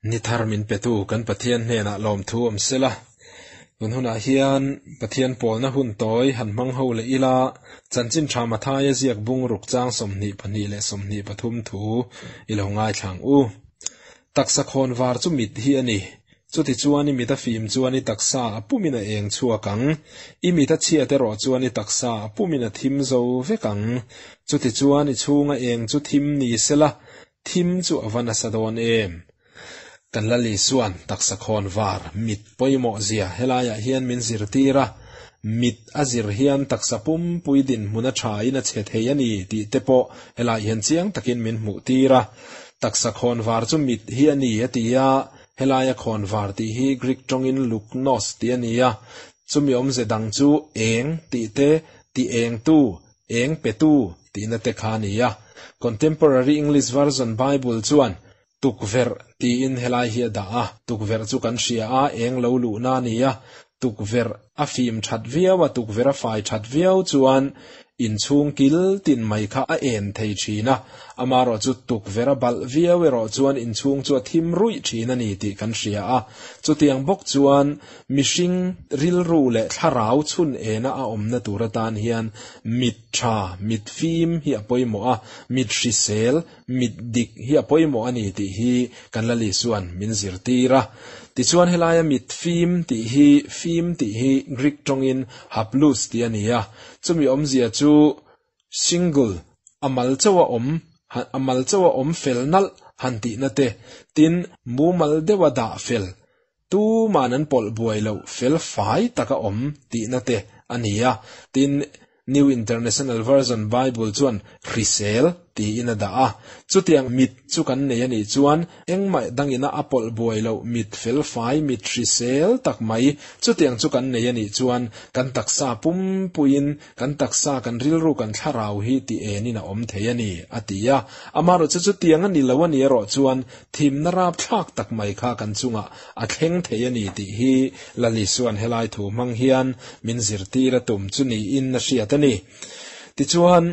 Ni thar min petu kan Pathian hnenah lawmthu awm sela. Tun hunah hian Pathian pawlna hun tawi han hmang ho leh ila, Chanchin Tha Mathaia ziak bung ruk chang 22 leh 23 thu i lo ngaithla ang u. Taksa khawn var chu mit hi a ni. Chutichuan i mit a fim chuan i taksa a pumin a eng chhuak ang. I mit a chhiat erawh chuan i taksa a pumin a thim zo vek ang. Chutichuan i chhunga eng chu thim ni sela, thim chu a va nasa dawn em? Kan Lal Isuan taksa khawn var mit pawimawh zia helaiah hian min zirtir a, mit a zir hian taksa pumpui dinhmun a thain a chhe thei a ni tih te pawh helai hian chiang takin min hmuh tir a. Taksa khawn var chu mit hi a ni a ti a, helaia khawn var tih hi Greek tawngin luknos tih a ni a, chumi awmze dang chu eng tih te, ti engtu, eng petu tihna te kha a ni a. Contemporary English Version Bible chuan Tukverh tiin helai hi a dah a, tukverh chu kan hria a, eng lo luhna a ni a, tukverh a fim that viau a, tukverh a fai that viau chuan inchhung kil tin mai kha a en thei thin a, amaherawh chu tukverh a balh viau erawh chuan inchhung chu a thim ruih thin a ni tih kan hria a, chutiang bawk chuan mihring rilru leh thlarau chhun ena a awmna tur atan hian mit tha, mit fim hi a pawimawh a, mit hrisel, Mit dik hi a pawimawh a ni tih hi kan Lal Isua'n min zirtir a. Tichuan helaia mit fim tih hi fim tih hi Greek tawngin haplous tih a ni a. Chumi awmzia chu single, a mal chauha awm, a mal chauha awm fel nalh han tihna te, tin mumal deuha dah fel, tuma'n an pawlh buai loh fel fai taka awm tihna te a ni a. Tin, New International Version Bible chuan hrisel tiin a dah a. Chutiang mit chu kan nei a nih chuan engmah dangina a pawlh buai loh mit fel fai, mit hrisel tak mai chutiang chu kan nei a nih chuan kan taksa pumpuiin kan taksa, kan rilru, kan thlarau hi ti enin a awm thei a ni, a ti a. Amaherawhchu chutiang a ni lo a nih erawh chuan Thimna rapthlak tak mai kha kan chungah a thleng thei a ni tih hi Lal Isua'n helai thu hmang hian min zirtir a tum chu niin a hriat a ni. Tichuan,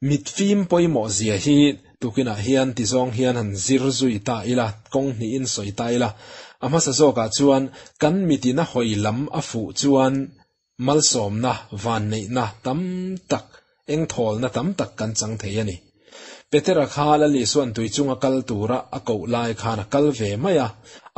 mit fim pawimawh zia hi tukinah hian tizawng hian han zir zui ta ila, kawng hnihin sawi ta ila. A hmasa zawkah chuan kan mitin a hawi lam a fuh chuan malsawmna, vanneihna tam tak, engthawlna tam tak kan chang thei a ni. Petera kha Lal Isua'n tui chunga kal tura a koh lai khan a kal ve mai a,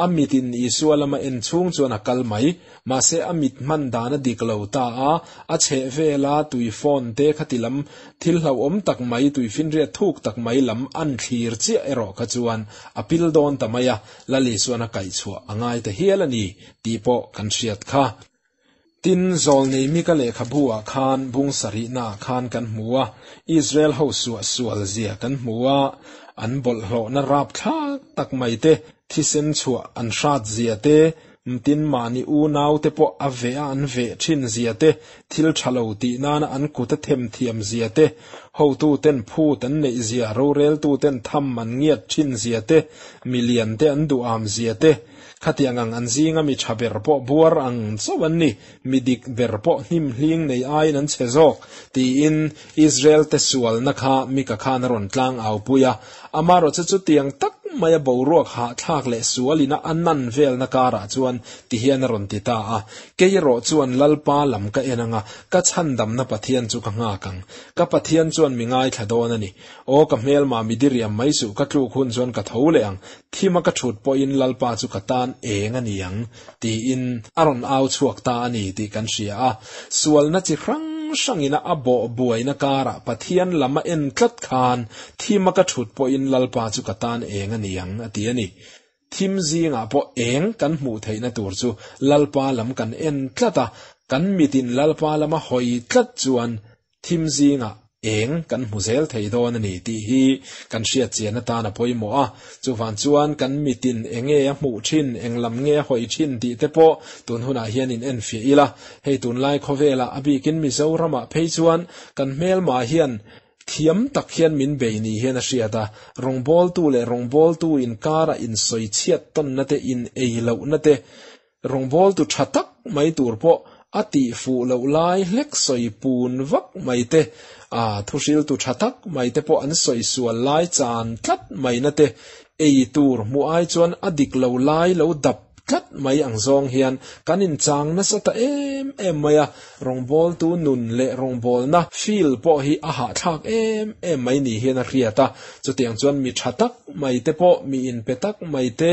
a mitin Isua lama en chhung chuan a kal mai, mahse a mit hman dan a dik lo ta a, a chheh vela tui fawn te khati lam thil hlauhawm tak mai, tui finriat thuk tak mai lam an thlir chiah erawh kha chuan a pil dawn ta mai a, Lal Isua'n a kaihchhuah a ngai ta hial a ni tih pawh kan hriat kha. Tin, Zawlnei Mika lehkhabu ah khan bung sarihna ah khan kan hmu a, Israel ho suah sual zia kan hmu a, an bawlhhlawhna rapthlak tak mai te, thisen chhuah an hrat zia te, mtin mahni unau te pawh a veh a an veh thin zia te, thil tha lo tih nana an kut a them thiam zia te, hotu ten phut an neih zia, roreltu ten tham an ngiat thin zia te, milian te an duham zia te, Khatiang ang an zinga mi tha ber pawh buar ang chauh an ni, mi dik ber pawh hnim hling nei aiin an chhe zawk, tiin Israel te sualna kha Mika khan a rawn tlang au pui a. Amaherawhchu chutiang tak maia boruak hahthlak leh sualina a nan velna karah chuan tihian a rawn ti ta a, Kei erawh chuan Lalpa lam ka en anga, ka chhandamna Pathian chu ka nghak ang. Ka Pathian chuan mi ngaithla dawn a ni. Aw ka hmelma mi diriam mai suh, ka tluk hun chuan ka tho leh ang, thima ka thut pawhin Lalpa chu ka tan eng a ni ang, tiin a rawn au chhuak ta a ni tih kan hria a. Sualna chi hrang hrangina a bawh buaina karah Pathian lam a en tlat khan thima ka thut pawhin Lalpa chu ka tan eng a ni ang, a ti a ni. Thim zingah pawh eng kan hmuh theihna tur chu Lalpa lam kan en tlat a, kan mitin Lalpa lama hawi tlat chuan Thim zingah eng kan hmu zel thei dawn a ni tih hi kan hriat chian atan a pawimawh a. Chuvan chuan kan mitin eng nge a hmuh thin, eng lam nge a hawi thin tih te pawh tun hunah hian in enfiah ila. Hei tunlai khawvelah a bikin Mizoramah phei chuan kan hmelmah hian thiam tak hian min bei ni hian a hriat a. Rawngbawltu leh rawngbawltu inkara insawi chhiat tawnna te, in ei lohna te, Rawngbawltu tha tak mai tur pawh a tih fuh loh lai hlek sawi pun vak mai te, a thuhriltu tha tak mai te pawh an sawi sual lai chan tlat mai na te, Ei tur hmuh ai chuan a dik lo lai lo dap tlat mai ang zawng hian kan inchang nasa ta em em mai a, rawngbawltu nun leh rawngbawlna feel pawh hi a hahthlak em em mai ni hian a hriat a. Chutiang chuan mi tha tak mai te pawh, mi inpe tak mai te,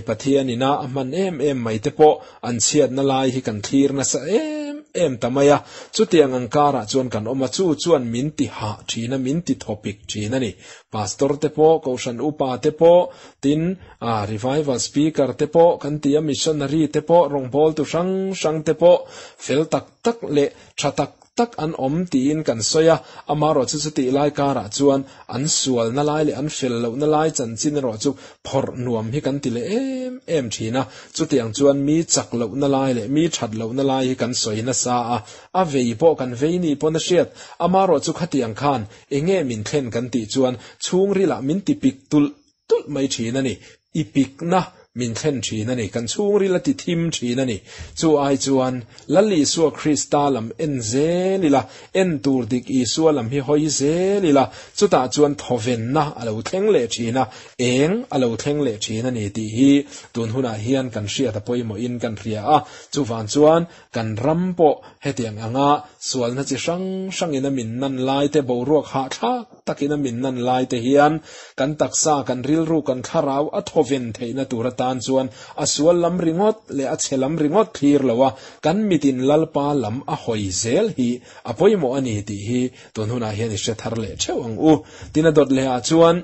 Pathian ina a hman em em mai te pawh an chhiatna lai hi kan thlir nasa em em ta mai a. Chutiang ang karah chuan kan awm a, chu chuan min ti hah thin a, min ti thawpik thin a ni. Pastor te pawh, Kohhran Upa te pawh, tin, Revival Speaker te pawh kan ti a, Missionary te pawh, rawngbawltu hrang hrang te pawh fel tak tak leh tha tak tak an awm tiin kan sawi a, amaherawh chu chutih lai karah chuan an sualna lai leh an fel lohna lai chanchin erawh chu phawrh nuam hi kan ti leh em em thin a, chutiang chuan mi chak lohna lai leh mi that lohna lai hi kan sawi nasa a, a vei pawh kan vei ni pawn a hriat, amaherawh chu khatiang khan enge min thlen kan tih chuan chhungrilah min ti pik tulh tulh mai thin a ni, i pikna min thlen thin a ni, kan chhungril a ti thim thin a ni. Chu ai chuan Lal Isua Krista lam en zel ila, en tur dik Isua lam hi hawi zel ila, chutah chuan thawvenna a lo thleng leh thin a, eng a lo thleng leh thin a ni tih hi tun hunah hian kan hriat a pawimawhin kan hria a. Chuvang chuan Kan ram pawh hetiang anga sualna chi hrang hrangin a min nan lai te, boruak hahthlak takin a min nan lai te hian kan taksa, kan rilru, kan thlarau a thawven theihna tur atan chuan a sual lam ringawt leh a chhe lam ringawt thlir lo a, kan mitin Lalpa lam a hawi zel hi a pawimawh a ni tih hi tun hunah hian i hre thar leh theuh ang u. Tin a dawt leh ah chuan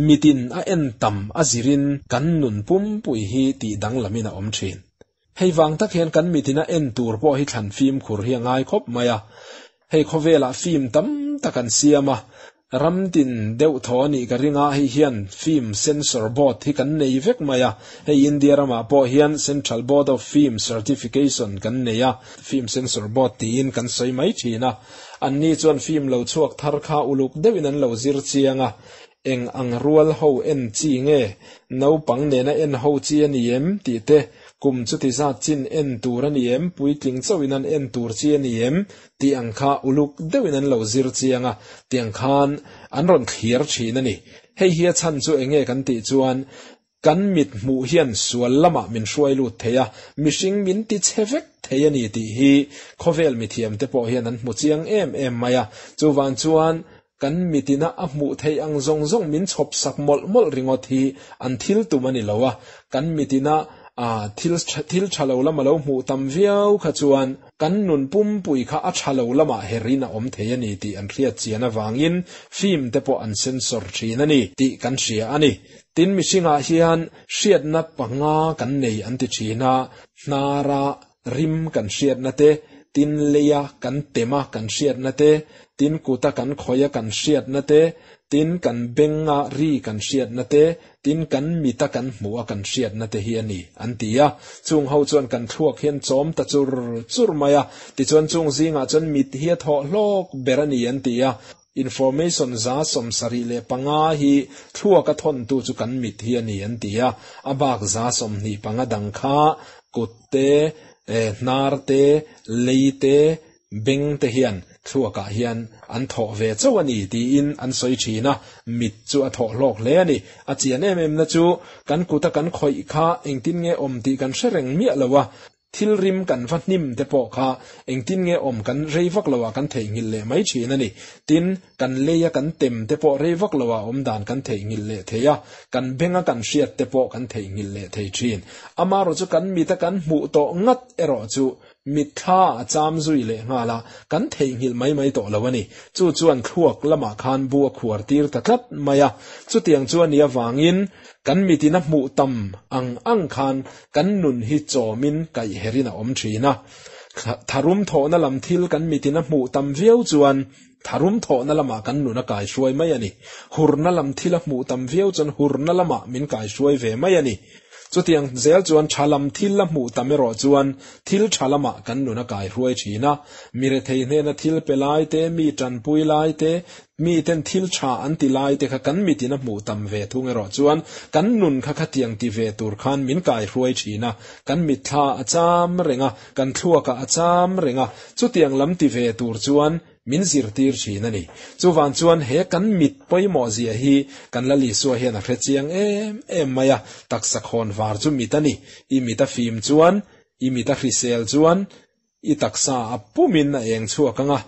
mitin a en tam a zirin kan nun pumpui hi tih danglamin a awm thin. Hei vang tak hian kan mitina en tur pawh hi thlan fimkhur hi a ngai khawp mai a. Hei khawvelah film tam tak an siam a, ram tin deuh thaw a nih ka ring a, hei hian film censor board hi kan nei vek mai a. Hei India ramah pawh hian Central Board of Film Certification kan nei a, film censor board tiin kan sawi mai thin a. Anni chuan film lo chhuak thar kha uluk deuhin an lo zir chiang a, Eng ang rual ho en chi nge? Naupang nena en ho chi a ni em? tih te, kum chuti zat chin en tur a ni em? Puitling chauhin an en tur chi a ni em? tih ang kha uluk deuhin an lo zir chiang a, tiang khan an rawn thlir thin a ni. Hei hi a chhan chu enge kan tih chuan, Kan mit hmuh hian sual lamah min hruai lut thei a, mihring min ti chhe vek thei a ni tih hi khawvel mithiamte pawh hian an hmu chiang em em mai a. Chuvang chuan kan mitina a hmuh theih ang zawng zawng min chhawp sak mawlh mawlh ringawt hi an thil tum a ni lo a, kan mitina thil thil tha lo lama lo hmuh tam viau kha chuan kan nun pumpui kha a tha lo lamah herin a awm thei a ni tih an hriat chian avangin film te pawh an censor thin a ni tih kan hria a ni. Tin mihringah hian hriatna panga kan nei an ti thin a, hnara rim kan hriatna te, tin leia kan tema kan hriatna te, tin kuta kan khawia kan hriatna te, tin kan benga ri kan hriatna te, tin kan mita kan hmuha kan hriatna te hi a ni an ti a. Chung ho chuan kan thluak hian chawm ta chur chur mai a, tichuan chung zingah chuan mit hi a thawh hlawk ber a ni an ti a. Information 75 hi thluak a thawntu chu kan mit hi a ni an ti a, a bak 25 dang kha kut te, hnar te, lei te, beng te hian thluakah hian an thawh ve chauh a ni tiin an sawi thin a, mit chu a thawh hlawk hle a ni. A chian em em na chu kan kuta kan khawih kha engtin nge awm tih kan hre reng miah lo a, Thil rim kan va hnim te pawh kha engtin nge awm kan rei vak lo ah kan theihnghilh leh mai thin a ni. Tin, kan lei a kan tem te pawh rei vak lo ah awm dan kan theihnghilh leh thei a, kan beng a kan hriat te pawh kan theihnghilh leh thei thin. Amaherawh chu kan mit a kan hmuh tawh ngat erawh chu mitthla a cham zui leh nghal a, kan theihnghilh mai mai tawh lo a ni. Chu chuan thluak lamah khan bu a khuar tir ta tlat mai a. Chutiang chu a nih avangin Kan mitin a hmuh tam ang ang khan kan nun hi chawmin kaihherin a awm thin a. Tharum thawhna lam thil kan mitin a hmuh tam viau chuan tharum thawhna lamah kan nun a kaihruai mai a ni. Hurna lam thil a hmuh tam viau chuan hurna lamah min kaihruai ve mai a ni. Chutiang zel chuan tha lam thil a hmuh tam erawh chuan thil tha lamah kan nun a kaihruai thin a. Mi rethei hnena thil pe lai te, mi tanpui lai te, Miten thil tha an ti lai te kha kan mitin a hmuh tam ve thung erawh chuan kan nun kha khatiang ti ve tur khan min kaihruai thin a, kan mitthla a cham reng a, kan thluakah a cham reng a, chutiang lam ti ve tur chuan min zirtir thin a ni. Chuvang chuan he kan mit pawimawh zia hi kan Lal Isua hian a hre chiang em em mai a, taksa khawn var chu mit a ni. I mit a fim chuan, i mit a hrisel chuan i taksa a pumin a eng chhuak ang a,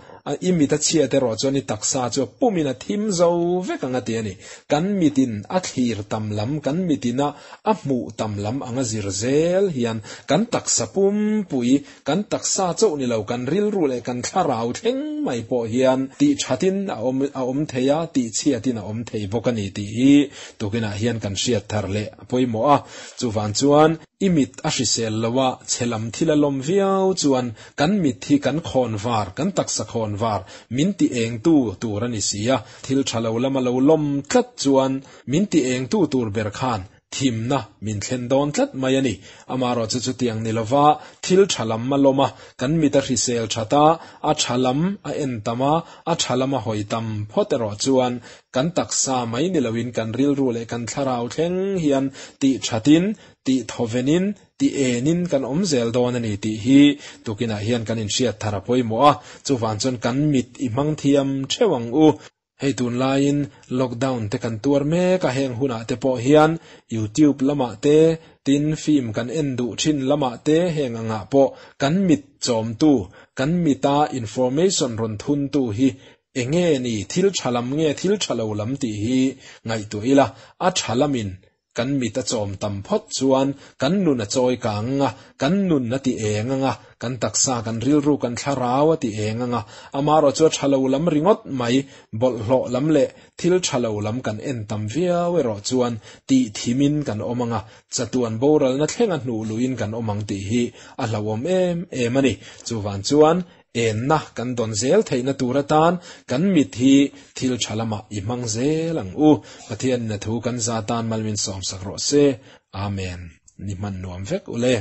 i mit a chhiat erawh chuan i taksa chu a pumin a thim zo vek ang a ti a ni. Kan mitin a thlir tam lam, kan mitina a hmuh tam lam anga zir zel hian kan taksa pumpui, kan taksa chauh ni lo, kan rilru leh kan thlarau thleng mai pawh hian tih thatin a awm a awm thei a, tih chhiatin a awm thei bawk a ni tih hi tukinah hian kan hriat thar leh a pawimawh a. Chuvang chuan i mit a hrisel lo a, chhe lam thil a lawm viau chuan kan mit hi kan khawn var, kan taksa khawn var min ti engtu tur a ni si a, thil tha lo lama lo lawm tlat chuan min ti engtu tur ber khan thimna min thlen dawn tlat mai a ni. Amaherawhchu chutiang ni lova thil tha lam a lawm a, kan mit a hrisel that a, a tha lam a en tam a, a tha lam a hawi tam phawt erawh chuan kan taksa mai ni loin kan rilru leh kan thlarau thleng hian tih thatin, tih thawvenin, tih enin kan awm zel dawn a ni tih hi tukinah hian kan inhriat thar a pawimawh a, chuvang chuan kan mit i hmang thiam theuh ang u. Hei tunlaiin lockdown te kan tuar mek a, heng hunah te pawh hian YouTube lamah te, tin film kan en duh thin lamah te heng angah pawh kan mit chawmtu, kan mita information rawn thuntu hi enge ni, thil tha lam nge thil tha lo lam tih hi ngaihtuah ila, a tha lamin Kan mit a chawm tam phawt chuan kan nun a chawi kang ang a, kan nun a ti eng ang a, kan taksa, kan rilru, kan thlarau a ti eng ang a. Amaherawh chu a tha lo lam ringawt mai, bawlhhlawh lam leh thil tha lo lam kan en tam viau erawh chuan tih thimin kan awm ang a, chatuan boralna thlenga hnuh luhin kan awm ang tih hi a hlauhawm em em a ni. Chuvang chuan Enna kan dawn zel theihna tur atan kan mit hi thil tha lamah i hmang zel ang u. Pathianin a thu kan za tan malmin sawmsak rawh se. Amen. Ni hman nuam vek ule.